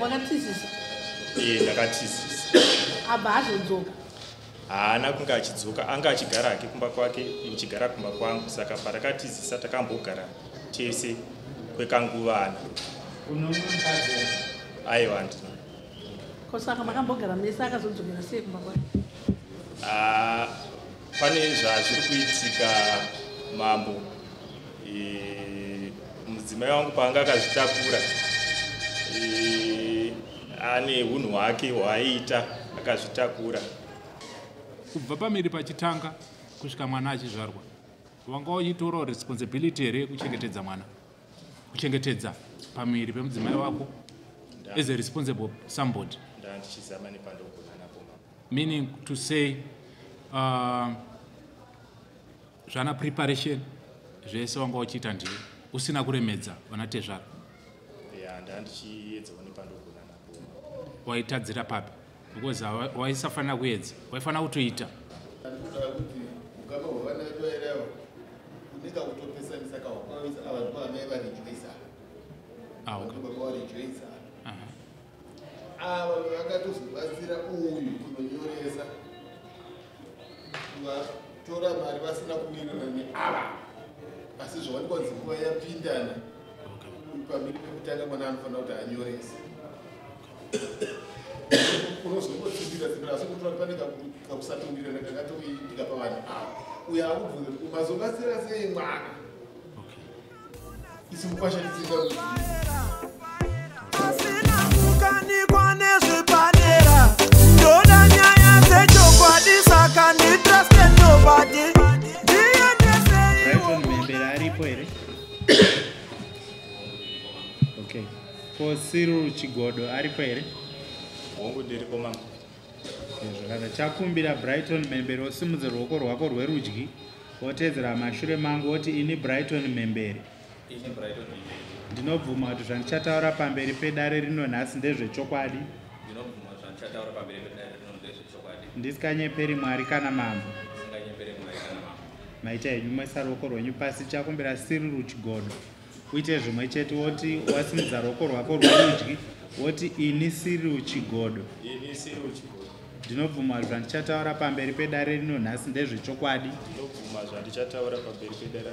Wakatizisa? Ee, ndakatizisa. Abva azodzoka? Haana kunge achidzoka, anga achigara hake kumba kwake, ndichigara kumba kwangu. Saka patakatizisa takambogara tese kwekanguvana. Unomwe mukadzi here? Aiwa, handina. Ko saka makambogara mese, akazodzokera sei kumba kwake? Ah, pane zvazviri kuitika mambo. Mudzimai wangu paanga akazvitakura, ane unhu hwake hwaaiita akazvitakura. Kubva pamiri pachitanga kusvika mwana achizvarwa, wanga uchitorawo responsibility here yekuchengetedza mwana, kuchengetedza pamiri pemudzimai wako as a responsible somebody? Ndandichizama nepandogona napo, mambo. Meaning to say, zvana preparation zvese wanga uchiita ndiwe, usina kuremedza vana tezvara? Ya, ndandichiedzawo nepandogona napo. Waitadzira papi? Because waisafanira kuedza, waifanira kutoita. Andikuda kuti ukama hwevana vedu vaireva kune kakutopesanisa kahwakawisa. Ava ndipo amai vaRejoice. Ava baba vaRejoice ava vakatozobatsira uyu kunonyoresa, vatora mari vasina kuwirirana neava, asi zvawanikwa kunzi nguva yapindana pamberi pekutanga mwana anofanira kuti anyorese. Unozongotsimbira tsimbira, asi kutora pane kakusatowirirana kakatoitika pavanhu ava. Uyo akubvunza kuti umazobatsira sei mwana, isi mukwasha tisinga. Asina kukanikwa nezvepadera, ndoda nyaya dzechokwadi, saka nditrust nobody, ndiendeseiwo. Brighton Mhembere aripo here? Okay. Ko Cyril Chigodo aripo here? Hongu, ndiripo, mambo. Okay, zvakanaka. Chakumbira Brighton Mhembere usimudze ruoko rwako rwerudyi, woteedzera mashure mangu, woti: "Ini Brighton Mhembere." Ini Brighton Mhembere. Ndinobvuma kuti zvandichataura pamberi pedare rino nhasi ndezvechokwadi. Ndinobvuma zvandichataura pamberi pedare rino ndezvechokwadi. Ndisikanyeperi Mwari kana mambo. Ndisinganyeperi Mwari kana mambo. Maita henyu, moisa ruoko rwenyu pasi. Chakumbira Cyril Chigodo uite zvimwe chete, woti wasimudza ruoko rwako rwerudyi, woti: "Ini Cyril Chigodo." Ini Cyril Chigodo. Ndinobvuma kuti zvandichataura pamberi pedare rino nhasi ndezvechokwadi. Ndinobvuma zvandichataura pamberi pedare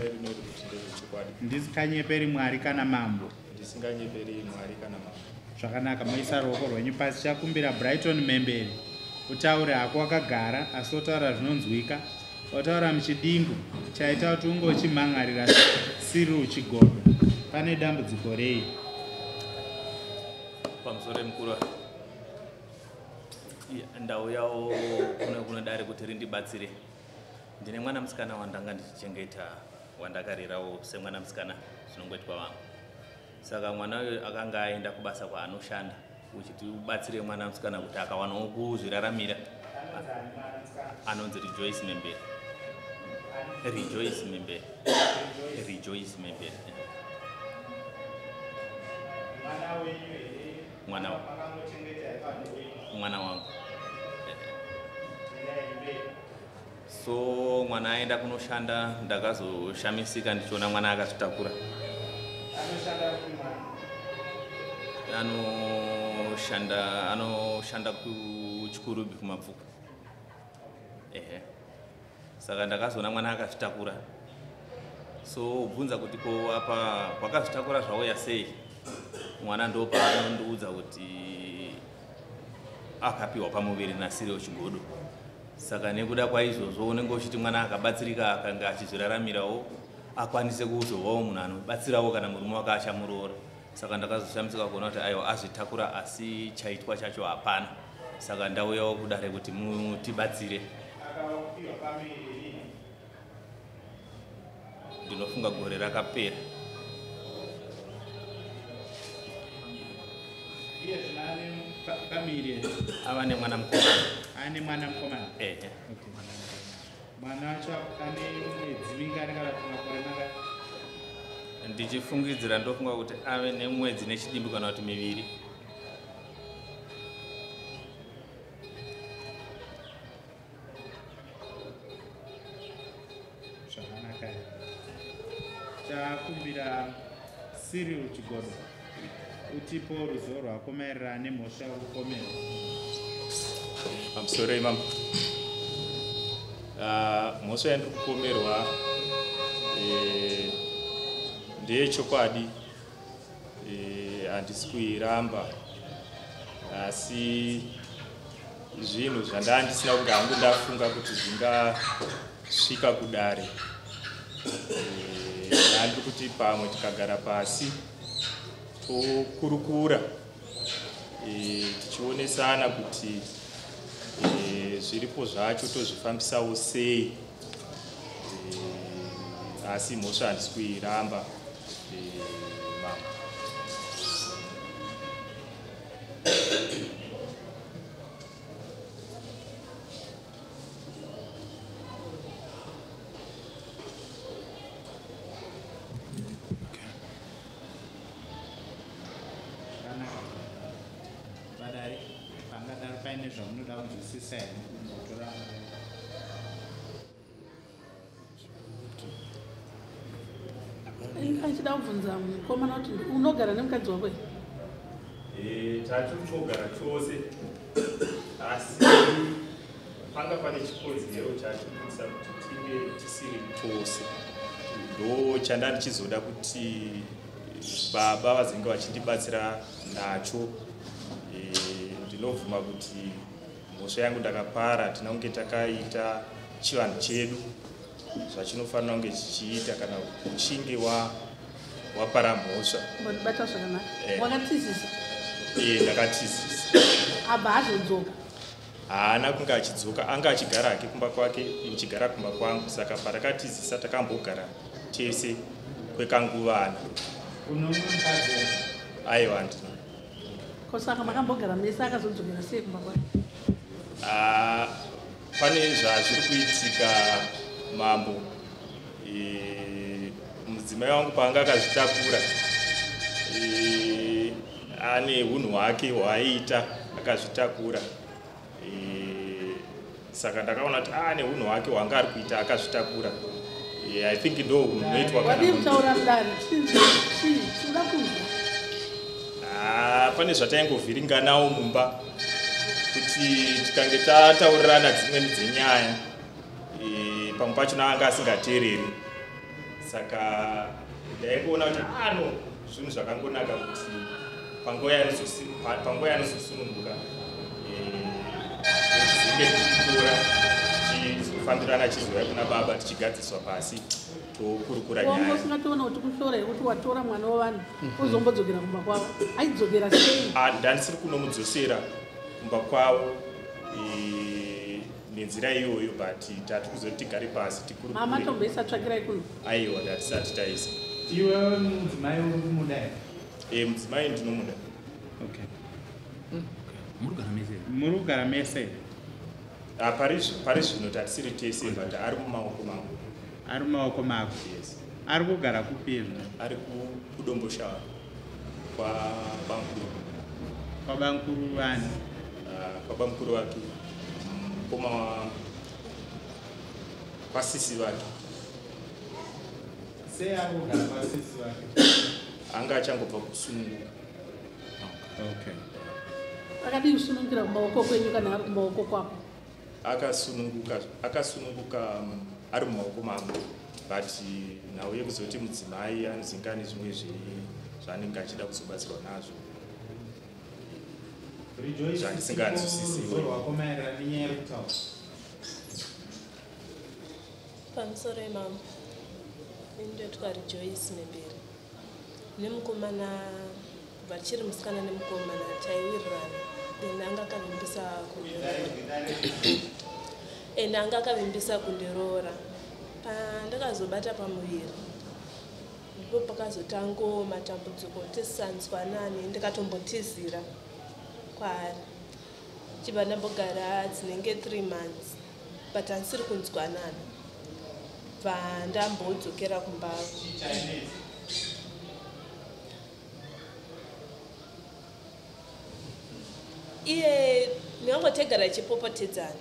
rino kuti ndezvechokwadi. Ndisikanyeperi Mwari kana mambo. Ndisinganyeperi Mwari kana mambo. Zvakanaka, moisa ruoko rwenyu pasi. Chakumbira Brighton Mhembere utaure hako wakagara, asi wotaura zvinonzwika, wataura muchidimbu chaita kuti unge uchimhan'arira Cyril Chigodo. Pane dambudziko rei? Pamusoro yemukuru, ndauyawo kuno dare kuti rindibatsire. Ndine mwana musikana wandanga ndichichengeta, wandakarerawo semwana musikana zvinongoitwa vamwe. Saka mwana uyu akanga aenda kubasa kwaanoshanda, uchiti ubatsire mwana musikana kuti akawanawo kuzviraramira. Anonzi Rejoice Membere, Rejoice Membere, Rejoice Membere. Mwana wenyu here? Mwana mwana wangu. So mwana aenda kunoshanda, ndakazoshamisika ndichiona mwana akazvitakura. Anoshanda kuChikurubi, kuMabvuku, ehe. Saka ndakazoona mwana akazvitakura, so bvunza kuti ko apa wakazvitakura zvauya sei? Mwana ndo paanondiudza kuti akapiwa pamuviri naCyril Chigodo. Saka nekuda kwaizvozvo unenge uchiti mwana akabatsirika, akanga achizviraramirawo, akwanise kuzovawo munhu anobatsirawo kana murume wake achamuroora. Saka ndakazoshamisika kuona kuti aiwa, azvitakura, asi chaitwa chacho hapana. Saka ndauyawo kudare kuti mutibatsire. Akapiwa pamuviri? Ndinofunga gore rakapera. Iye zvino ane pamuviri here? Ava nemwana mukomana. Ane mwana mukomana? Ehe. Okay. Mwana wacho ane mwedzi mingani kana kuti makore mangani? Ndichifungidzira, ndofunga kuti ave nemwedzi nechidimbu kana kuti 2. Zvakanaka. Chakumbira Cyril Chigodo. Utipo ruzivo rwako maererano nemhosva yekupomerwa. Pamusoro imambo. Mhosva yandiri kupomerwa ndeyechokwadi, handisi kuiramba, asi zvinhu zvandaa ndisina kunge hangu ndafunga kuti zvingasvika kudare. Ndandiri kuti pamwe tikagara pasi tokurukura, tichionesana kuti zviripo zvacho tozvifambisawo sei, asi mhosva handisi kuiramba, mambo. Vadare, pangadaro paine zvamunoda kunzwisisa here kumbotora nguva? Achida kubvunza mukomana kuti unogara nemukadzi wako here? Tati tinogara tose, asi panga pane chikonzero chatikuisa kuti tinge tisiri tose. Ndo chanda ndichizoda kuti baba vazenge vachindibatsira nacho. Ndinobvuma kuti mhosva yangu ndakapara, tina kunge takaita chivanhu chedu zvachinofanira kunge chichiita kana uchinge wapara mhosva. Mbondibata zvakanaka. Wakatizisa? Ndakatizisa. Abva azodzoka? Haana kunge achidzoka, anga achigara hake kumba kwake, ndichigara kumba kwangu. Saka patakatizisa takambogara tese kwekanguvana. Unomwe mukadzi here? Aiwa, handina. Ko saka makambogara mese, akazodzokera sei kumba kwake? Pane zvazviri kuitika mambo. Mudzimai wangu paanga akazvitakura, ane unhu hwake hwaaiita akazvitakura. Saka ndakaona kuti ane unhu hwake hwaanga ari kuita akazvitakura. I think ndo unhu hunoitwa kana Wadii munhu- kutaura mudare? Chii chinoda kunzwa? Pane zvataingovhiringanawo mumba kuti tikange tataurirana dzimweni dzenyaya, pamwe pachona anga asingateereri. Saka ndaingoona kuti no, zvinhu zvakangonaka kuti panguva yanozosununguka, tizinge tichitora tichifambirana chizouya kuna baba, tichigadziswa pasi tokurukura Wanga nyaya. usingatoona kuti kushora here kuti watora mwana wavanhu ozombodzokera kumba kwavo? Aidzokera sei? Ndandisiri kunomudzosera kumba kwavo nenzira iyoyo, but tati kuzoti tigare pasi tikurukure. Mama tomboisa tsvakirai kuno. Aiwa, ndatisati taisa. Iwewe mudzimai uri kumuda here? Mudzimai ndinomuda. Okay. Muri kugara mese here? Muri kugara mese here? Pari zvino tatisiri tese, but ari mumaoko mangu. Ari mumaoko mako? Yes. Ari kugara kupi zvino? Ari kuDomboshava kwabamukuru. Kwabamukuru vani? Kwabamukuru vake, mukoma kwasisi vake. Sei ari kugara kwasisi vake? Anga achangobva kusununguka. Okay. Akadii kusunungukira kumaoko kwenyu kana ari kumaoko kwako? Akasununguka ari mumaoko mangu, but nhau yekuzoti mudzimai anozinga nezvimwe zvaanenge achida kuzobatsirwa nazvo. Rejoice, Zvandisinganzwisisi. ruzivo rwako maererano nenyaya iri kutaura. Pamusoro imambo, indoitwa Rejoice Memberi. Nemukomana, kubva tichiri musikana nemukomana taiwirirana, then anga akavimbisa kundiroora. And anga akavimbisa kundiroora. Pandakazobata pamuviri, ndipo pakazotangawo matambudziko, tisanzwanani, ndikatombotizira kwaari. Chibva ndambogara dzinenge 3 months, but handisiri kunzwanana. Bva ndambodzokera kumba. Iye ndingangotegara ichipopotedzana,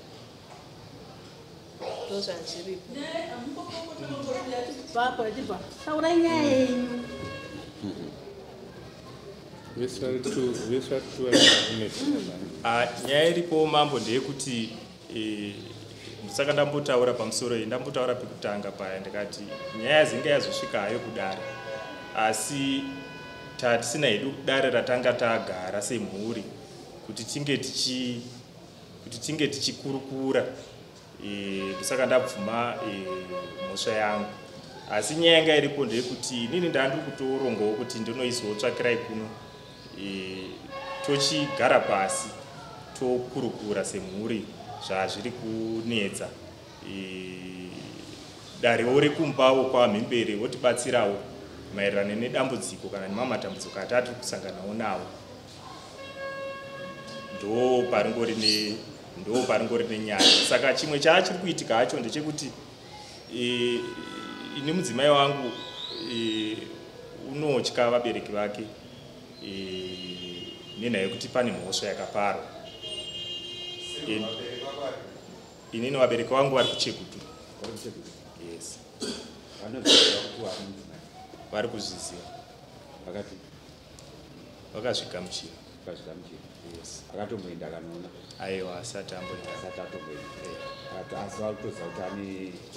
ndo zvandiripo. Baba achibva taurai nyaya yenyu. Nyaya iripo mambo ndeyekuti saka ndambotaura pamusoro iyi, ndambotaura pekutanga paya ndikati nyaya zinge yazosvika hayo kudare, asi tatisina hedu dare ratanga tagara semhuri kuti tinge tichikurukura. Saka ndabvuma mhosva yangu, asi nyaya yanga iripo ndeyekuti inini ndandiri kutorongawo kuti ndinoisawo tsvakirai kuno, tochigara pasi tokurukura semhuri zvazviri kunetsa. Darewo rekumbawo kwaMhembere votibatsirawo maererano nedambudziko kana nemamatambudziko atati kusanganawo nawo. Ndo paringori nenyaya. Saka chimwe chaachiri kuitika hacho ndechekuti ini mudzimai wangu unotya vabereki vake nenhau yekuti pane mhosva yakaparwa. Inini vabereki vangu vari kuChegutu. Yes. Vari kuzviziva. Vakazvigamuchira. Yes. Akatomboenda kanoona. Aiwa, asati amboenda. Asati atomboenda. Asi vari kutoziva kuti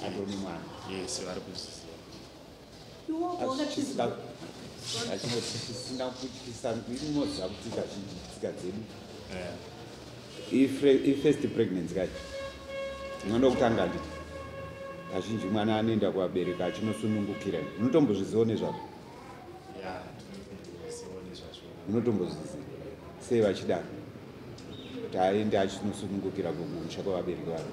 atone mwana. Yes, vari kuzviziva. Chisina kutyisa inoziva kuti kazhinji tsika dzedu. Ifirst pregnancy kacho unoda kutanga nditi kazhinji mwana anoenda kuvabereki achinosunungukira. Unotombozviziva nezvazvo? Unotombozviziva sei vachidaro kuti aende achinosunungukira kumusha kwavabereki vake?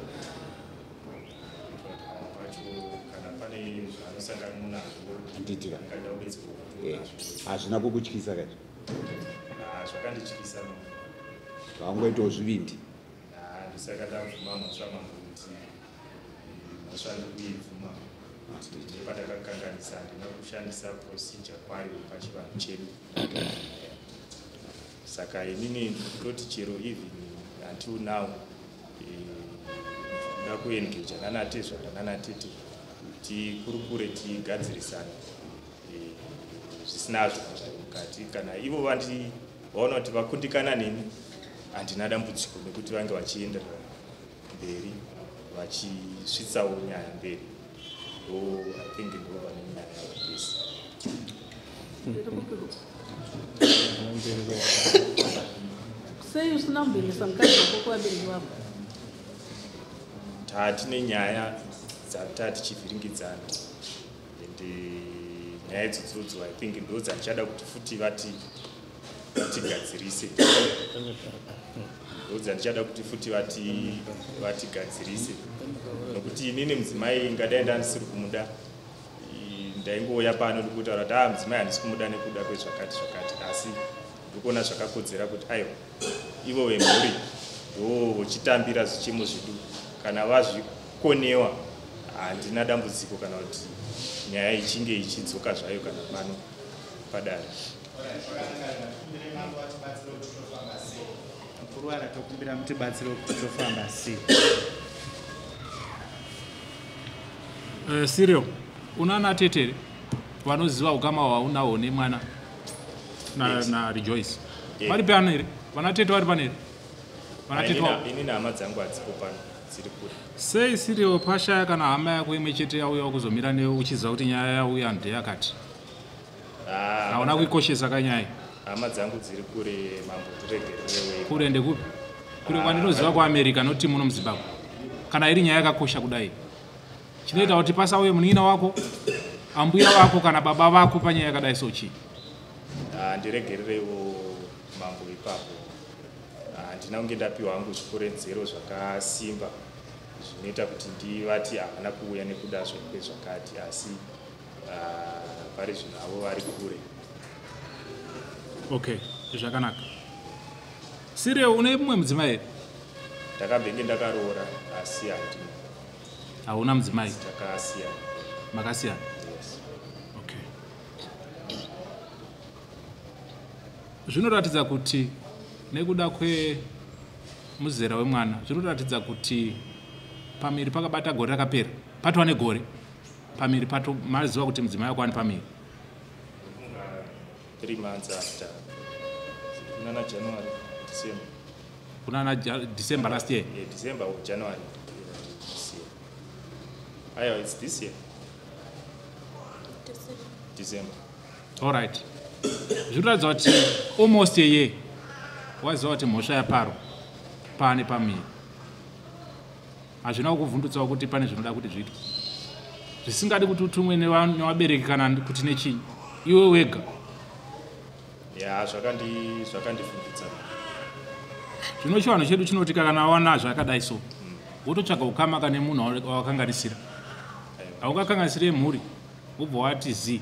Nditika hazvina kukutyisa kacho? Zvakandityisa. Vaungoitawo zvivindi. Ndisaka ndabvuma mhosva mambo kuti mhosva ndikuibvuma kuti ndepandakakanganisa, handina kushandisa procedure kwayo pachivanhu chedu. Saka inini ndototi chero even until now ndoda kuengeja nanatezvara nanatete tikurukure tigadzirisane zvisina zvinhu zvari mukati. Kana ivo vaona kuti vakundikana neni, handina dambudziko nekuti vange vachienderera mberi vachisvitsawo nyaya mberi. Ndo I think ndo vane nyaya yese. Sei usina kumboendesa mukadzi wako kuvabereki vako? Tatine nyaya dzatatichivhiringidzana and nyaya idzodzodzo I think ndo dzandichada kuti futi vatigadzirise. Ndo dzandichada kuti futi vatigadzirise nokuti inini mudzimai ngadai ndandisiri kumuda, ndaingouya pano ndikutaura kuti mudzimai handisi kumuda nekuda kwezvakati zvakati, asi ndikuona zvakakodzera kuti aiwa ivo vemhuri ndo vochitambira zvichemo zvedu. Kana vazvikonewa handina dambudziko kana kuti nyaya ichinge ichidzoka zvayo kana pano padare. Mukuru tokumbira mutibatsire kuti tofamba sei. Cyril, una tete vanoziva ukama hwaunahwo nemwana na Rejoice? Vari pano here? Vana tete vari pano here? Inini hama dzangu hadzipo pano, dziri kure. Sei Cyril pashaya kana hama yako imwe chete yauya kuzomira newe uchiziva kuti nyaya yauya ndeyakati? Hauna kuikoshesa kanyaya? Hama dzangu dziri kure mambo, tiregererewe. Kure ndekupi? Kure kwandinoziva kuAmerica, noti muno muZimbabwe. Kana iri nyaya yakakosha kudai, chinoita kuti pasauye munin'ina wako, ambuya vako kana baba vako panyaya yakadai so chii? Ndiregererewo mambo ipapo. Handina kunge ndapiwa hangu zvikoredzero zvakasimba zvinoita kuti ndivati havana kuuya nekuda kwezvakati, asi pari zvino avo vari kure. Okay, zvakanaka. Cyril, une mumwe mudzimai here? Ndakambenge ndakaroora asi handina. Hauna mudzimai? Takasiyana. Makasiyana? Yes. Okay. Zvinoratidza kuti nekuda kwemuzera wemwana, zvinoratidza kuti pamiri pakabata gore rakapera, patova negore pamiri pato maziva kuti mudzimai wako ani pamiri. 3 months after Kunana January, December. Kunana December last year? Yeah, December or January this year. Aiwa, it's this year. December. Alright, zviri kuratidza kuti almost a year waziva kuti mhosva yaparwa paane pamuviri. Hazvina kukuvhundutsawo kuti pane zvinoda kuti zviitwe zvisingadi kuti utumwe nevabereki kana kuti nechinyi, iwe wega? Ya, zvakandivhundutsa. Zvino chivanhu chedu chinoti kana wana zvakadai so, wototsvaga ukama kane munhu wawakanganisira. Haungakanganisire mhuri wobva wati zi.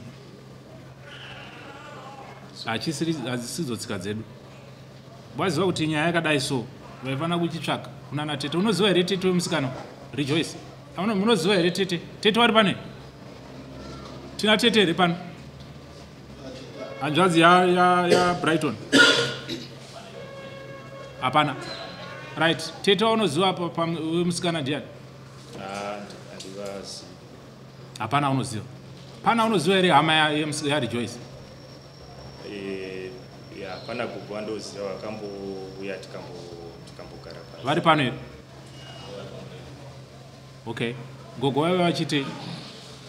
Hadzisidzo tsika dzedu. Waziva kuti nyaya yakadai so, vaifanira kuchitsvaka kunana tete. Unoziva here tete wemusikana Rejoice? Munoziva here tete? Tete vari pane? Tina tete here pano? Hanzvadzi yaBrighton hapana. Right, tete waunoziva wemusikana ndiani? Ah, handivazivi. Hapana unoziva? Pana unoziva here hama yaRejoice? Ya, pana gogo wandoziva vakambouya tikambogara pasi. Vari pano here? Okay, gogo vaiva vachitei?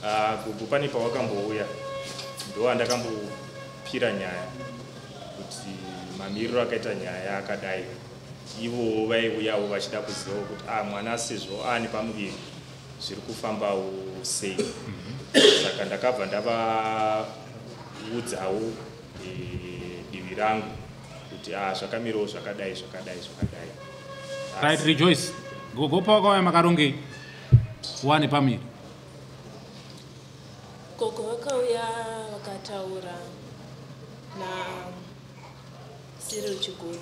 Ah, gogo pane pawakambouya, ndo andakambopira nyaya kuti mamiriro akaita nyaya akadai. Ivowo vaiuyawo vachida kuzivawo kuti a mwana sezvo aane pamuviri zviri kufambawo sei. Saka ndakabva ndavaudzawo divi rangu kuti a zvakamirawo zvakadai, zvakadai, zvakadai. Right, Rejoice, gogo pawakauya makarongei wane pamuviri? Gogo vakauya vakataura naCyril Chiguru.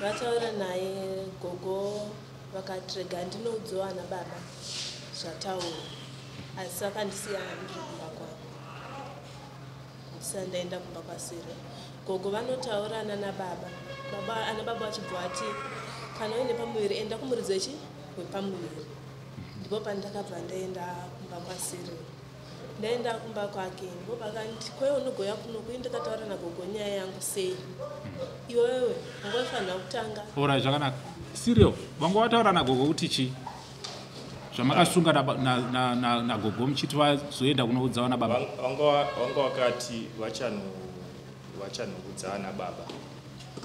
Vataura naye gogo, vakati rega ndinoudzawo ana baba zvataura, asi vakandisiya ndiri kumba kwangu, ndisati ndaenda kumba kwaCyril. Gogo vanotaurana nababa, baba ana baba vachibva vati kana uine pamuviri enda kumuridzi wechi wepamuviri. Ndipo pandakabva ndaenda kumba kwaCyril. Ndaenda kumba kwake, ndipo pakanti kwaiwe unogoya kuno kui ndikataura nagogo nyaya yangu sei, iwewe wanga ufanira kutanga. Ora, zvakanaka. Cyril, vanga wataura nagogo kuti chii zvamakasunga nagogo muchiti vazoenda kunoudza vana baba? Vanga wakati vachanoudza ana baba,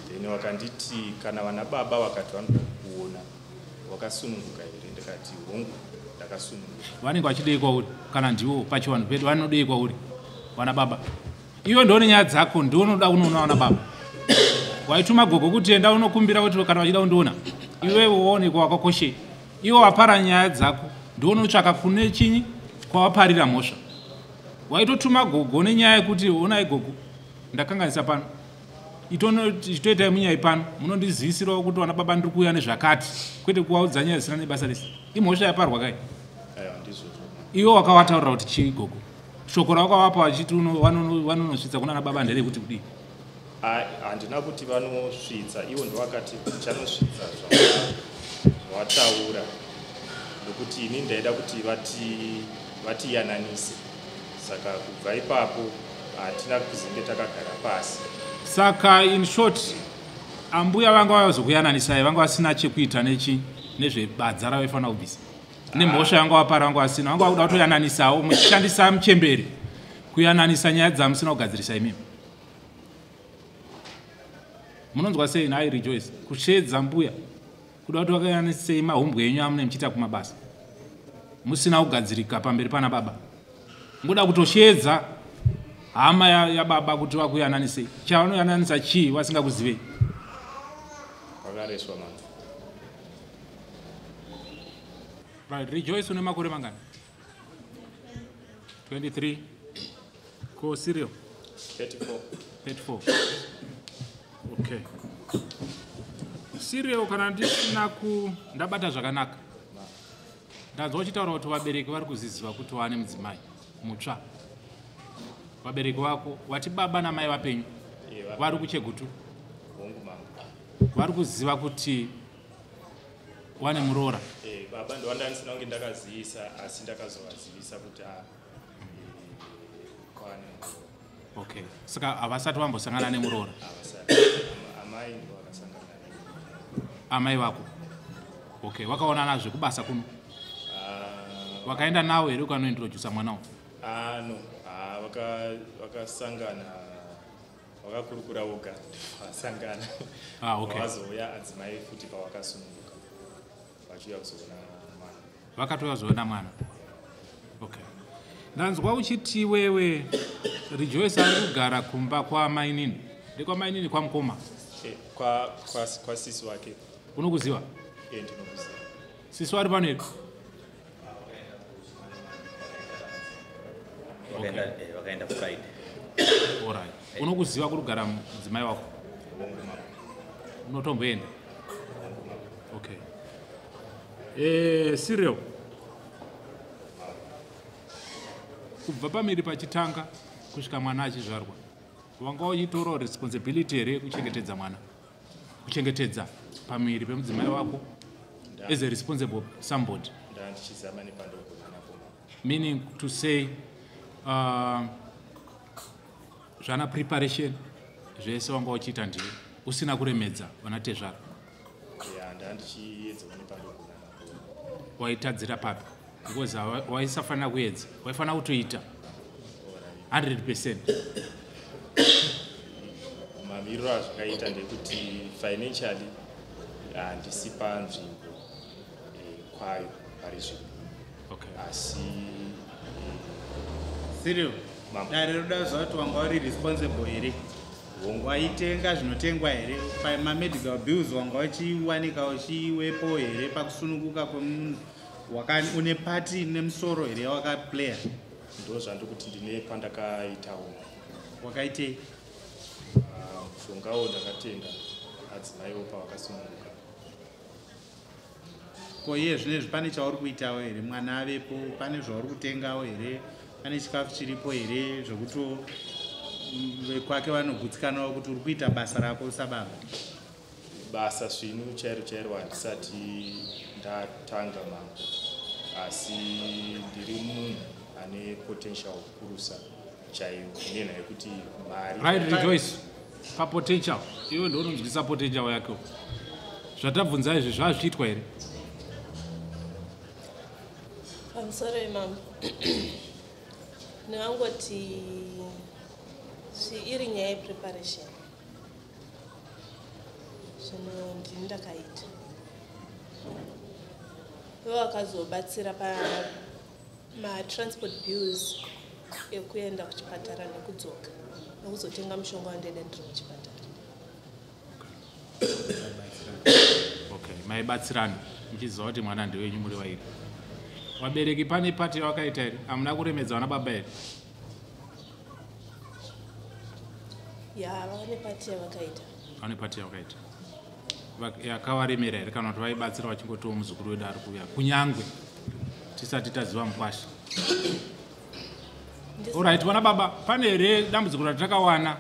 then vakanditi kana vana baba vakati vanoda kukuona wakasununguka here? Ndikati hongu, ndakasununguka. Vanenge vachidei kwauri? Kana ndiwo pachivanhu pedu, vanodei kwauri vana baba? Iwe ndione nyaya dzako, ndiwe unoda kunoona vana baba. Waituma gogo kuti enda unokumbira kuti kana vachida kundiona. Iwewe waonekwa wakakoshei? Iwe wapara nyaya dzako, ndiwe unotsvaka kune chinyi kwawaparira mhosva. Waitotuma gogo nenyaya yekuti onai gogo, ndakanganisa pano, itoitai munyai pano, munondizivisirawo kuti vana baba ndiri kuuya nezvakati, kwete kuvaudza nyaya zisina nebasa rese. Imhosva yaparwa kai. Aiwa, ndizvozvo. Iwe wakawataurira kuti chii gogo? Shoko rawakavapa vachiti vanonosvitsa kuna baba nderekuti kudii? Handina kuti vanosvitsa. Ivo ndovakati tichanosvitsa zvawataura, nokuti ini ndaida kuti vatiyananise. Saka kubva ipapo hatina kuzenge takagara pasi. Saka in short, ambuya vanga vazokuyananisai vanga vasina chekuita nechi nezvebadza ravaifanira kubvisa nemhosva yanga wapara. Vanga vasina, vanga vakuda kutoyananisawo muchishandisa muchemberi kuyananisa nyaya dzamusina kugadzirisa imimi. Munonzwa sei nhai Rejoice, kusvedza mbuya kuda kuti vakayananisei mahumbwe enyu amune muchiita kumabasa musina kugadzirika pamberi pana baba? Ngoda kutoshedza hama yababa kuti vakuyananisei. Chavanoyananisa chii vasingakuzivei? Vakareswa mama. Right, Rejoice, une makore mangani? 23. Ko Cyril? 34. 34, okay. Cyril, kana ndisina ku ndabata zvakanaka, ndanzwa uchitaura kuti vabereki vari kuziziva kuti wane mudzimai mutsva. Vabereki vako, wati baba namai vapenyu? Vari kuChegutu? Hongu mama. Vari kuziva kuti wane muroora? Baba ndowanda ndisina kunge ndakazivisa, asi ndakazovazivisa kuti kwane muroora. Okay, saka havasati vambosangana nemuroora? Havasati. Amai ndivo vakasangana neni. Amai vako. Okay, vakaonana zvekubasa kuno. Ah, Vakaenda nawo here ukanointrodusa mwana uyu? Ah, no. Ah, vakasangana vakakurukura voga vasangana. Ah, okay. Vazouya adzimai futi pavakasununguka vachiuya kuzoona mwana. Vakatouya kuzoona mwana. Okay, ndanzwa uchiti wewe Rejoice ari kugara kumba kwamainini. Ndekwamainini kwamukoma? Eh, kwasisi wake. Unokuziva? Eh, ndinokuziva. Sisi wari pano here? Vakaenda Friday. Alright, unokuziva kuri kugara mudzimai wako? Unotomboenda? Okay. Cyril, kubva pamiri pachitanga kusvika mwana achizvarwa, wanga uchitorawo responsibility here yekuchengetedza mwana, kuchengetedza pamiri pemudzimai wako as a responsible somebody? Ndandichizama nepandogona napo. Meaning to say, zvana preparation zvese wanga uchiita ndiwe, usina kuremedza vana tezvara? Ya, ndandichiedzawo nepandogona napo. Waitadzira papi? Because waisafanira kuedza, waifanira kutoita 100%. Mamiriro azvakaita ndekuti financially handisi panzvimbo kwayo pari zvino. Asi Cyril, Mambo. dare roda kuziva kuti wanga uri responsible here? Waitenga zvinotengwa here? Pamamedical bills wanga uchiwanika uchiwepo here? Pakusununguka kwemunhu une pati nemusoro here wakaplaya? Ndo zvandikuti ndine pandakaitawo. Wakaitei? Ah, mushongawo ndakatenga adzimaiwo pavakasununguka. Ko iye zvinezvi pane chauri kuitawo here? Mwana avepo, pane zvauri kutengawo here? Pane chikafu chiripo here zvokuti vekwake vanogutsikanawo kuti uri kuita basa rako sababa? Basa svinu chairo chairo handisati ndatanga, mambo, asi ndiri munhu ane potential kurusa chaiyo nenhaya yekuti mari. Right, Rejoice, papotential, iwe ndounonzwisa potential yake. Zvatabvunza izvi zvazviitwa here? Pamusoro imambo, ndingangoti iri nyaya yepreparation, zvino ndini ndakaita. Ivo vakazobatsira pamatransport bills ekuenda kuchipatara nekudzoka nekuzotenga mushonga wandaida ndiri muchipatara. Okay, maibatsirana muchiziva kuti mwana ndewenyu muri vairi. Vabereki pane pati yavakaita here? Hamuna kuremedza vana baba here? Ya, vane pati yavakaita. Vane pati yavakaita. Yakavaremera here, kana kuti vaibatsira vachingotiwo muzukuru wedu ari kuuya, kunyangwe tisati taziva mukwasha? Alright, vana baba, pane here dambudziko ratakawana?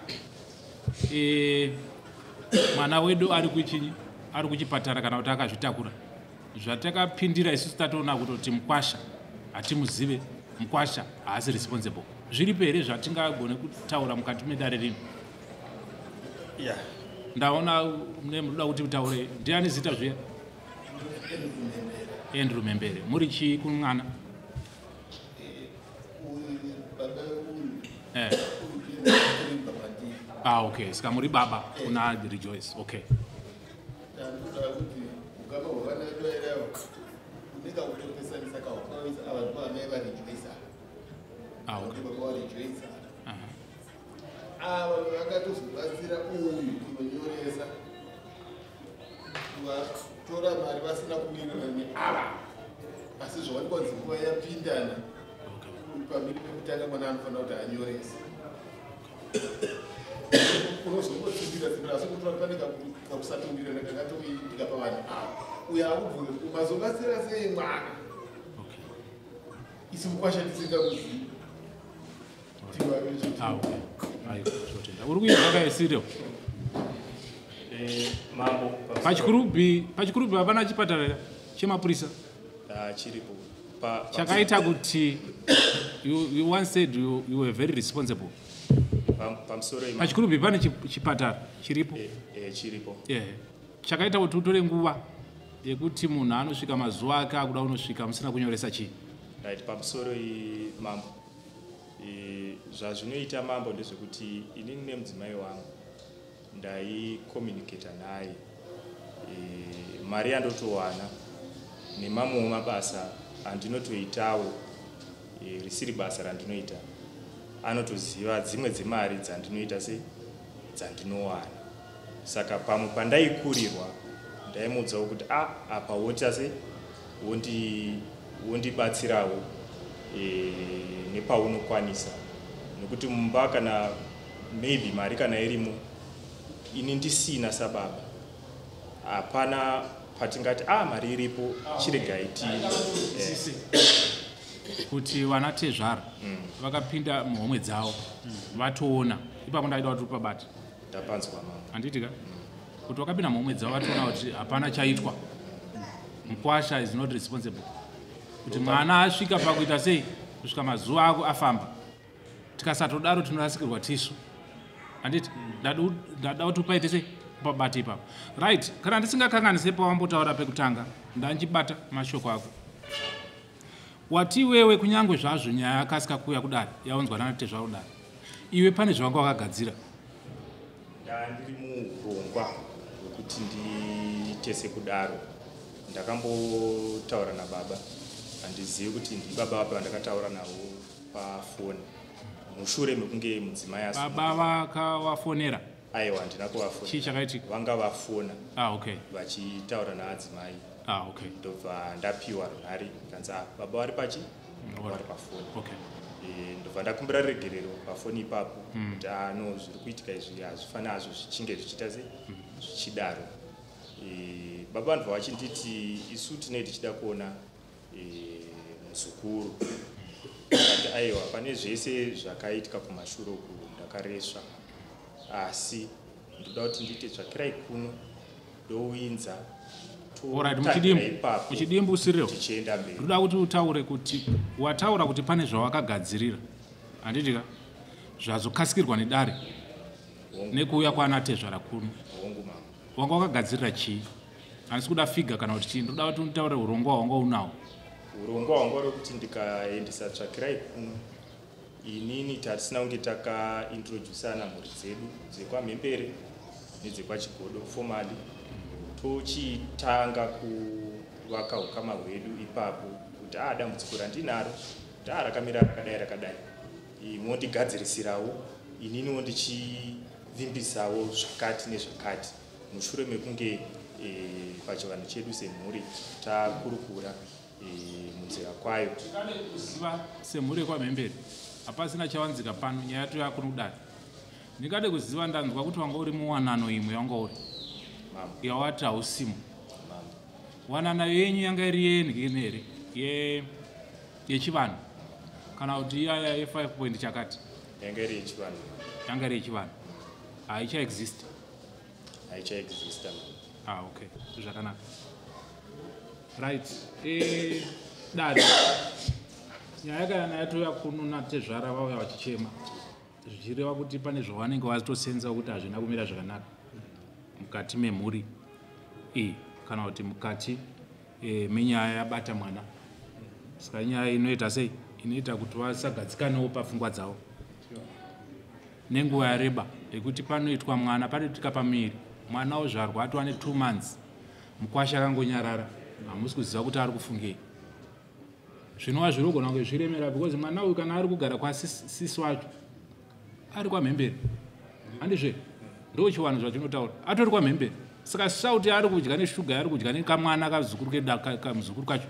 Mwana wedu ari kuchinyi, ari kuchipatara kana kuti akazvitakura, zvatakapindira isusu tatoona kutoti mukwasha hatimuzive, mukwasha haasi responsible. Zviripo here zvatingagone kutaura mukati medare rino? Ya. Ndaona mune munoda kuti mutaure. Ndiani zita zviya? Andrew Membere. Muri chii kumwana? Uyu baba uyu. Uyu baba ndii. Ah, okay, saka muri baba kuna Rejoice. Okay. Ndandoda kuti ukama hwevana vedu vairi ava unenge kutopesanisa kahwakawisa. Ava ndivo amai vaRejoice ava. Ah, okay. Baba vaRejoice ava. Ava vakatozobatsira uyu kunonyoresa, vatora mari vasina kuwirirana neava, asi zvawanikwa kunzi nguva yapindana pamberi pekutanga mwana anofanira kuti anyorese. Unozongotsimbira tsimbira, asi kutora pane kakusatowirirana kakatoitika pavanhu ava. Uyo akubvunza kuti mazobatsira sei mwana isi mukwasha tisingamuzivi. Ah, okay. Aiwa, zvotenda. Uri kuizwa kaisirio? Mambo, Pachikurubi hapana chipatara chemapurisa? Ah, chiripo. Chakaita kuti you once said you were very responsible. Pamusoro. Pachikurubhi pane chipatara chiripo? Chiripo. Ehe, chakaita kuti utore nguva yekuti munhu anosvika mazuva ake akuda kunosvika musina kunyoresa chii? Right, pamusoro mambo. Zvazvinoita mambo ndezvekuti inini nemudzimai wangu ndaicommunicata naye. Mari yandotowana nemamwewo mabasa andinotoitawo, risiri basa randinoita, anotoziva dzimwe dzemari dzandinoita se dzandinowana. Saka pamwe pandaikurirwa ndaimuudzawo kuti a apa woita se wondibatsirawo nepaunokwanisa, nekuti mumba kana maybe mari kana irimo, ini ndisina sababa, hapana patingati a mari iripo, chiregai ti Kuti vana tezvara vakapinda muhomwe dzavo vatoona ipapo, ndaida kuti upabate. Ndapanzwa mama. Handiti ka kuti vakapinda muhomwe dzavo vatoona kuti hapana chaitwa, mukwasha is not responsible kuti mwana asvika pakuita sei, kusvika mazuva ako afamba. Tikasatodaro tinorasikirwa tisu, handiti? Ndada kuti upaite sei, upabate ipapo. Right, kana ndisingakanganise pawambotaura pekutanga, ndanchibata mashoko ako. Wati iwewe kunyange zvazvo nyaya yakasika kuuya kudare, yaunzwa nanatezvaro kudare, iwe pane zvavanga wakagadzira. Ndandiri muurongwa hwekuti ndiite sekudaro. Ndakambotaura nababa, handizivi kuti ndibaba vapi vandakataura navo pafoni mushure mekunge mudzimai Baba vakawafonera? Aiwa, handina kuvafona. Chii chakaitika? Vanga vafona vachitaura naadzimai. Ndobva ndapiwa runhare, kanzi, "Ah, baba vari pachi vari pafoni." Ndobva ndakumbira regerero pafoni ipapo kuti ano zviri kuitika izvi hazvifaniri hazvo zvichinge zvichiita se zvichidaro. Baba vanobva vachinditi, "Isu tinee tichida kuona muzukuru." Kati, "Aiwa, pane zvese zvakaitika kumashure uku ndakaresva, asi ndoda kuti ndiite tsvakirai kuno ndowinza." Alright, Totangira muchidimbu ipapo, muchidimbu Cyril, tichienda mberi. Ndoda kuti utaure kuti wataura kuti pane zvawakagadzirira, handiti ka, zvazokasikirwa nedare nekuuya kwana tezvara kuno. Hongu mama. Wanga wakagadzirira chii? Handisi kuda figure kana kuti chii, ndoda kuti utaure urongwa hwanga unawo. Urongwa hwanga uri kuti ndikaendesa tsvakirai kuno, inini tatisina kunge takaintroducana mhuri dzedu dzekwaMhembere nedzekwaChigodo formally, tochitanga kuvaka ukama hwedu ipapo, kuti a dambudziko randinaro kuti a rakamira rakadai rakadai, mondigadzirisirawo, ininiwo ndichivimbisawo zvakati nezvakati, mushure mekunge pachivanhu chedu semhuri takurukura munzira kwayo. Tikade kuziva semhuri yekwaMhembere, hapasina chavanzika pano, nyaya yato yakuno kudare. Ndingade kuziva, ndanzwa kuti wanga uri muwanano imwe wanga uri Mama. yawati hausimo. Mama. Wanano yenyu yanga iri yenhini here, yechivanhu kana kuti iyaya ye5 point chakati? Yanga iri yechivanhu. Yanga iri yechivanhu, haichaexist? Haichaexista mama. Ah, okay, zvakanaka. Right, dare, nyaya kana yatouya kuno natezvara vauya vachichema, zvichireva kuti pane zvavanenge vatosenza kuti hazvina kumira zvakanaka mukati memhuri iyi, kana kuti mukati menyaya yabata mwana. Saka nyaya inoita sei, inoita kuti vasagadzikanewo pafungwa dzavo nenguva yareba yekuti panoitwa mwana, panoitika pamuviri, mwana ozvarwa atova ne2 months, mukwasha akangonyarara, hamusi kuziva kuti ari kufungei, zvinova zviri kugona kunge zviremera, because mwana uyu kana ari kugara kwasisi wacho ari kwaMhembere, handizve? Ndo chivanhu zvachinotaura, atori kwaMhembere. Saka sauti yaari kudya neshuga yaari kudya nekamwana kazukuru kamuzukuru kacho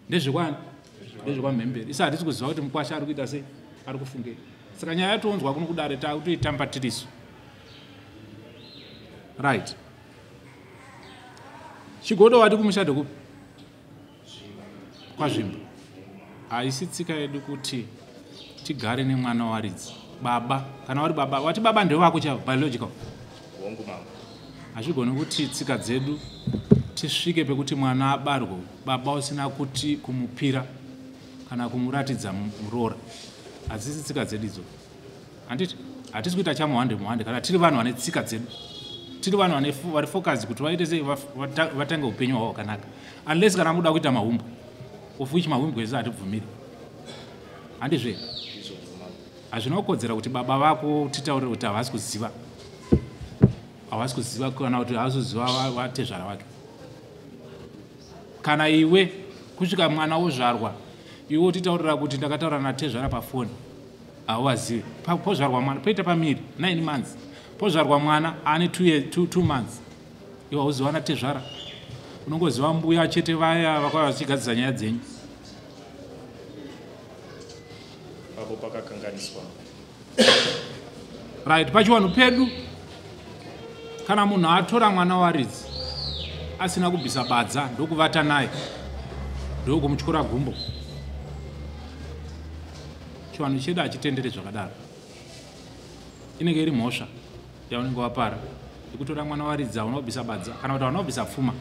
ndezvekwani? NdezvekwaMhembere. Isi hatisi kuziva kuti mukwasha ari kuita sei, ari kufungei. Saka nyaya yatounzwa kuno kudare takutoitamba tirisu. Right, Chigodo, wati kumushadho kupi? KwaZvimba. Haisi tsika yedu kuti tigare nemwana waridzi baba, kana vari baba, wati baba ndevako chavo, biological. Hongu mama. Hazvigoni kuti tsika dzedu tisvike pekuti mwana abarwe, baba usina kuti kumupira kana kumuratidza muroora. Hadzisi tsika dzedu idzo, handiti? Hatisi kuita chamuhande muhande kana tiri vanhu vane tsika dzedu, tiri vanhu vari focus kuti vaite sei vatange upenyu hwavo hwakanaka, unless kana muda kuita mahumbwe, of which mahumbwe ese hatibvumiri. Handizve? Hazvina kukodzera kuti baba vako titaurire kuti havasi kuziva, havasi kuziva kana kuti havasi kuziva vatezvara vake. Kana iwe kusvika mwana wozvarwa, iwe utitaurira kuti ndakataura natezvara pafoni, hauvazivi. Pozvarwa mwana, poita pamiri 9 months, pozvarwa mwana ane 2 months, iwe hauziva natezvara, unongoziva mbuya chete vaya vakauya vachigadzisa nyaya dzenyu. Apo pakakanganiswa. Right, pachivanhu pedu kana munhu atora mwana waridzi asina kubvisa badza ndokuvata naye ndokumutyora gumbo, chivanhu chedu hachitendere zvakadaro. Inenge iri mhosva yaunenge wapara yekutora mwana waridzi hauna kubvisa badza kana kuti hauna kubvisa pfuma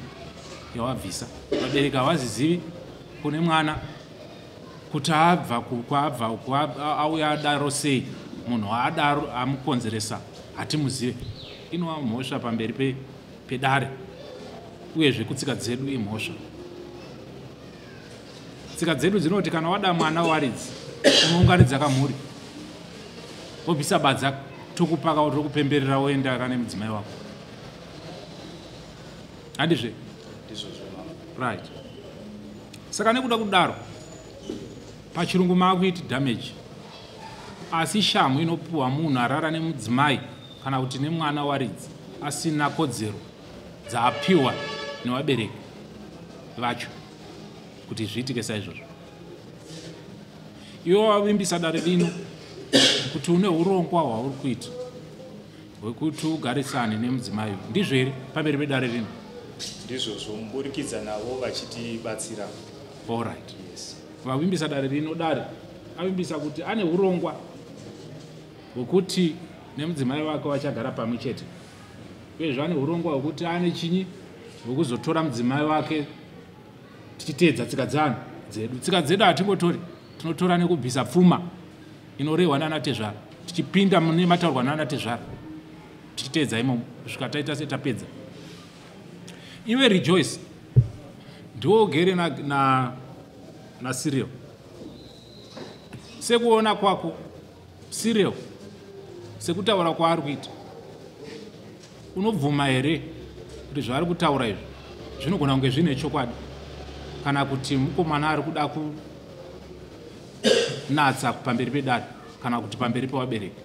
yawabvisa. Vabereki havazizivi kune mwana kuti abva kwaabva auya adaro sei, munhu adaro amukonzeresa hatimuzive. Inova mhosva pamberi pedare, uyezve kutsika dzedu imhosva. Tsika dzedu dzinoti kana wada mwana waridzi unounganidza kamhuri wobvisa badza tokupaka tokupemberera woenda kane mudzimai wako. Handizve? Right. Saka nekuda kudaro pachirungu maakuiti damage, asi shamhu inopuwa munhu arara nemudzimai kana kuti nemwana waridzi asina kodzero dzaapiwa nevabereki vacho kuti zviitike saizvozvo. Iwe wavimbisa dare rino kuti une urongwa hwauri kuita hwekuti ugarisane nemudzimai, ndizvo here pamberi pedare rino? Ndizvozvo, muburikidza navo vachitibatsira. All right. Yes. Vavimbisa dare rino, dare avimbisa kuti ane urongwa hwekuti nemudzimai wake vachagara pamwe chete, uyezve ane urongwa hwekuti ane chinyi hwekuzotora mudzimai wake tichiteedza tsika dzanhu dzedu. Tsika dzedu hatingotori, tinotora nekubvisa pfuma inorehwa nanatezvara, tichipinda mune mataurwa nanatezvara, tichiteedza imomo kusvika taita setapedza. Iwe Rejoice ndiwo ugere na Cyril. Sekuona kwako Cyril, sekutaura kwaari kuita, unobvuma here kuti zvaari kutaura izvi zvinogona kunge zvine chokwadi, kana kuti mukomana ari kuda kunatsa pamberi pedare kana kuti pamberi pevabereki?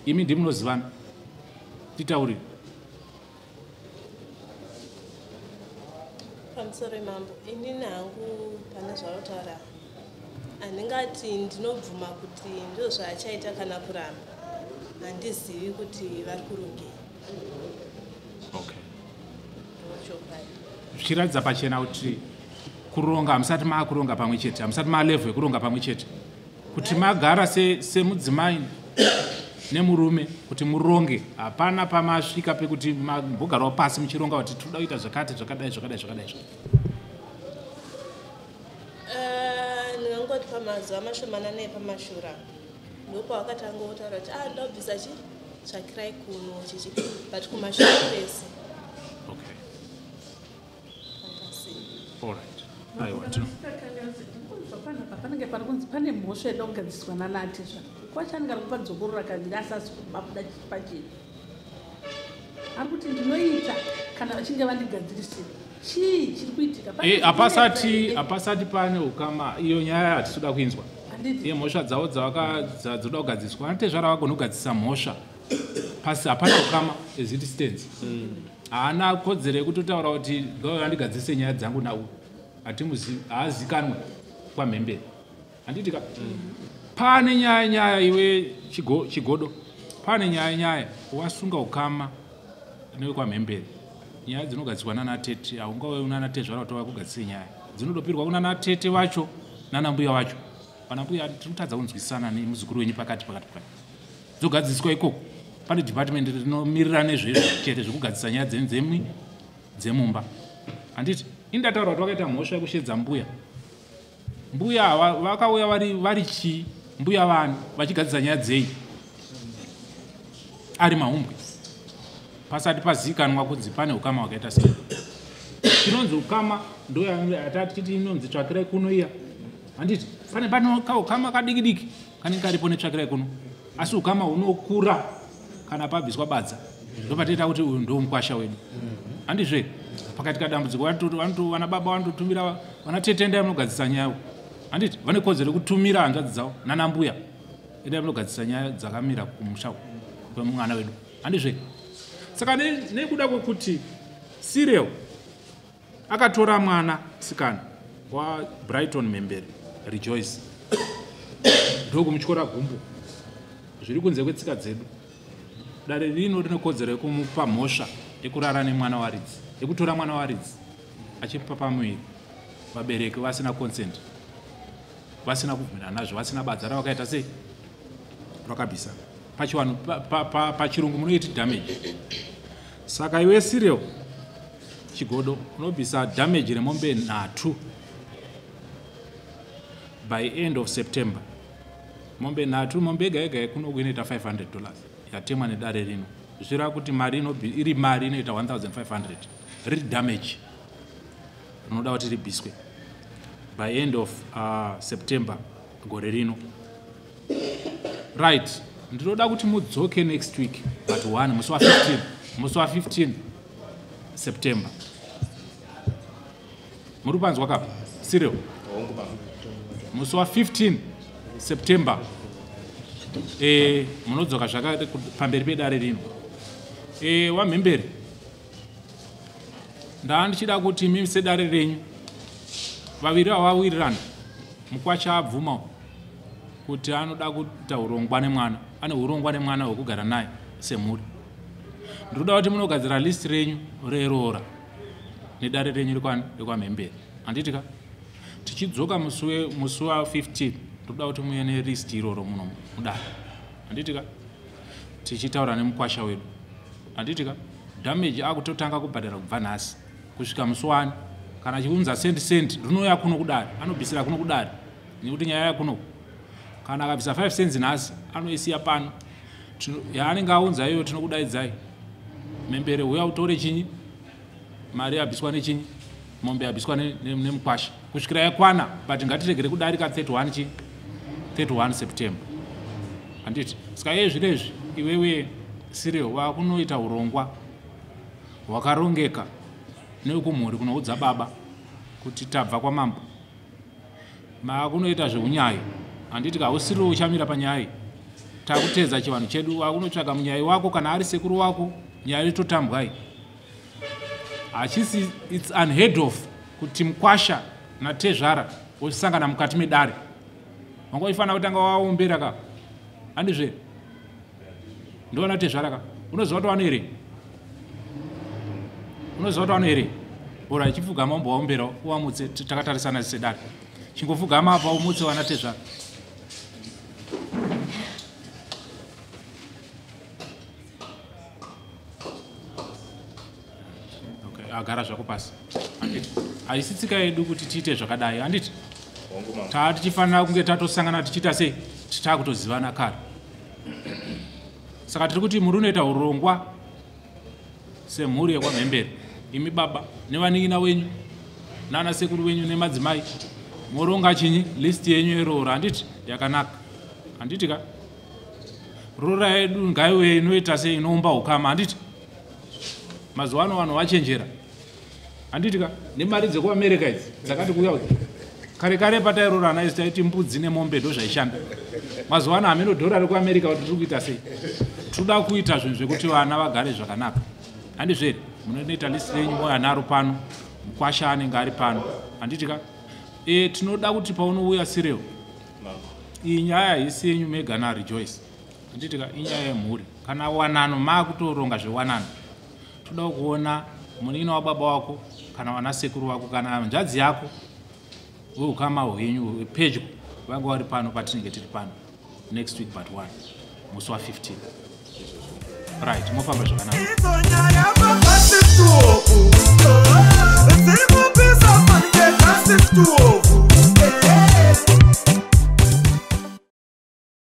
Imi ndimunozivana, titaurire. Pamusoro mambo, inini hangu pane zvavataura handingati ndinobvuma kuti ndizvo zvaachaita kana kuramba, handizivi kuti vari kurongei. Okay. Chokwadi. Zvichiratidza pachena kuti kuronga hamusati maakuronga pamwe chete, hamusati malevel ekuronga pamwe chete, kuti magara semudzimai nemurume kuti muronge, hapana pamasvika pekuti mambogarawo pasi muchironga kuti tinoda kuita zvakati zvakadai zvakadai zvakadai. Ndingangoti pamazuva mashomanana epamashura ndopawakatanga kutaura kuti ndobvisa chi tsvakirai kuno chichi, but kumashure kwese. Okay. All right. Aiwa, tino. Panenge pari kunzi pane mhosva ida kugadziswa nanatezvara, kwachanenge ari kupadzokorora kaviri asi asi kubabuda pachena. Ari kuti ndinoita kana vachinge vandigadzirisira. Chii chiri kuitika? Hapasati pane ukama. Iyo nyaya hatisi kuda kuinzwa. Handiti. Iye mhosva dzavo dzoda kugadziswa, anatezvara vagona kugadzisa mhosva pasi, hapana ukama as it stands. Haana kodzero yekutotaura kuti ngavavandigadzise nyaya dzangu nau, hatimuzivi, haazikanwe kwamhembere. Handiti ka? Pane nyaya iwe Chigodo, pane nyaya wasunga ukama newekwamhembere. Nyaya dzinogadziswa nanatete, haungauye unanatezvara kuti vakugadzise nyaya. Dzinodopirwa kunanatete vacho nanambuya vacho. Vanambuya tiri kutadza kunzwisisana nemuzukuru wenyu pakati pakati pakati. Dzogadziswa ikoko. Pane department rinomirira nezvezvo chete zvekugadzisa nyaya dzemumba. Handiti? Ini ndataura kuti vakaita mhosva yekushedza mbuya. Mbuya vakauya vari chii? Mbuya vanhu vachigadzisa nyaya dzei? Ari mahumbwe. Pasati pazikanwa kunzi pane ukama hwakaita sei. Chinonzi ukama ndo yatati inonzi tsvakirai kuno iya. Handiti pane kaukama kadiki diki kanenge karipo netsvakirai kuno. Asi ukama hunokura kana pabviswa badza. Ndopatoita kuti uyu ndo mukwasha wedu. Handizve pakaitika dambudziko vana baba vanototumira vana tete endai munogadzisa nyaya. Handiti vane kodzero yekutumira hanzvadzi dzavo nana mbuya. Endai munogadzisa nyaya dzakamira kumusha kwemwana wedu. Handizve. Saka nekuda kwekuti Cyril akatora mwana sikana waBrighton Mhembere Rejoice ndokumutyora gumbo zviri kunze kwetsika dzedu. Dare rino rine kodzero yekumupa mhosva yekurara nemwana waridzi, yekutora mwana waridzi achipa pamuviri vabereki vasina consent, vasina kubvumirana nazvo, vasina badza ravakaita sei rakabvisa. Pachivanhu pachirungu munoiti damage. Saka iwe Cyril Chigodo unobvisa damage remombe 3 by end of September. Mombe 3, mombe yega yega kuno inoita $500 yatemwa nedare rino. Zvichireva kuti mari iri mari inoita 1500 riri damage rinoda kuti ribviswe by end of September gore rino. Right, ndinoda kuti mudzoke next week but one musi wa 15, musi wa 15 September. Muri kupanzwa kapa Cyril? Musi wa 15 September munodzoka zvakare pamberi pedare rino. WaMhembere, ndaa ndichida kuti imi sedare renyu vaviri vavawirirana, mukwacha abvuma kuti anoda kuita urongwa nemwana, ane urongwa nemwana hwekugara naye semhuri. Ndinoda kuti munogadzira list renyu reroora nedare renyu rekwaMhembere. Handiti ka? Tichidzoka musi wa 15 ndoda kuti muye nelist iroro muno mudare. Handiti ka? Tichitaura nemukwasha wedu. Handiti ka? Damage akutotanga kubhadhara kubva nhasi kusvika musi wani. Kana achiunza sendi rinouya kuno kudare, anobvisira kuno kudare nekuti nyaya yakuno. Kana akabvisa 5 cents nhasi anoisiya pano. Yaanenge aunza iyoyo tinokudaidzai. Mhembere uya utore chinyi, mari yabviswa nechinyi, mombe yabviswa nemukwasha kusvikira yakwana. But ngatiregere kudarika 31 31 September. Handiti? Saka iye zvinezvi iwewe Cyril wakunoita urongwa hwakarongeka newekumhuri kunoudza baba kuti tabva kwamambo. Makunoita zveunyai. Handiti ka usiriwo uchamira panyaya. Takutedza chivanhu chedu, wakunotsvaga munyai wako kana ari sekuru wako, nyaya yototambwai. Hachisi, it's unheard of kuti mukwasha natezvara vosangana mukati medare. Wanga uchifanira kutanga waombera ka. Handizve? Ndoona tezvara ka. Unoziva kuti wano here? Unoziva kuti wano here? Ora ichipfugama umbowaombera uwamutse takatarisana sedare. Chingopfugama apa umutse wana tezvara. Okay, agara zvako pasi. Handiti? Haisi tsika yedu kuti tiite zvakadai, handiti? Taa tichifanira kunge tatosangana tichiita sei? Tichakutozivana kare. Saka tiri kuti muri unoita urongwa semhuri yekwaMhembere, imi baba nevanin'ina wenyu nana sekuru wenyu nemadzimai, moronga chinyi list yenyu yeroora, handiti? Yakanaka, handiti ka? Roora yedu ngaiwe inoita sei, inoumba ukama, handiti? Mazuva ano vanhu vachenjera, handiti ka? Nemari dzekuAmerica idzi dzakati kuuya kuti kare kare patairoorana isu taiti mbudzi nemombe ndo zvaishanda. Mazuva ano hameno dhora rekuAmerica kuti tiri kuita sei. Tinoda kuita zvinhu zvekuti vana vagare zvakanaka, handizvo here? Munoita list renyu mouya naro pano, mukwasha anenge ari pano, handiti ka? Tinoda kuti paunouya Cyril, iyi nyaya haisi yenyu mega naRejoice, handiti ka? Inyaya yemhuri. Kana wanano maakutoronga zvewanano, toda kuona munin'ina wababa wako kana vana sekuru vako kana hanzvadzi yako weukama hwenyu hwepedyo vange vari pano patinenge tiri pano next week but one musi wa 15. Right, mofamba zvakanaka. Idzo nyaya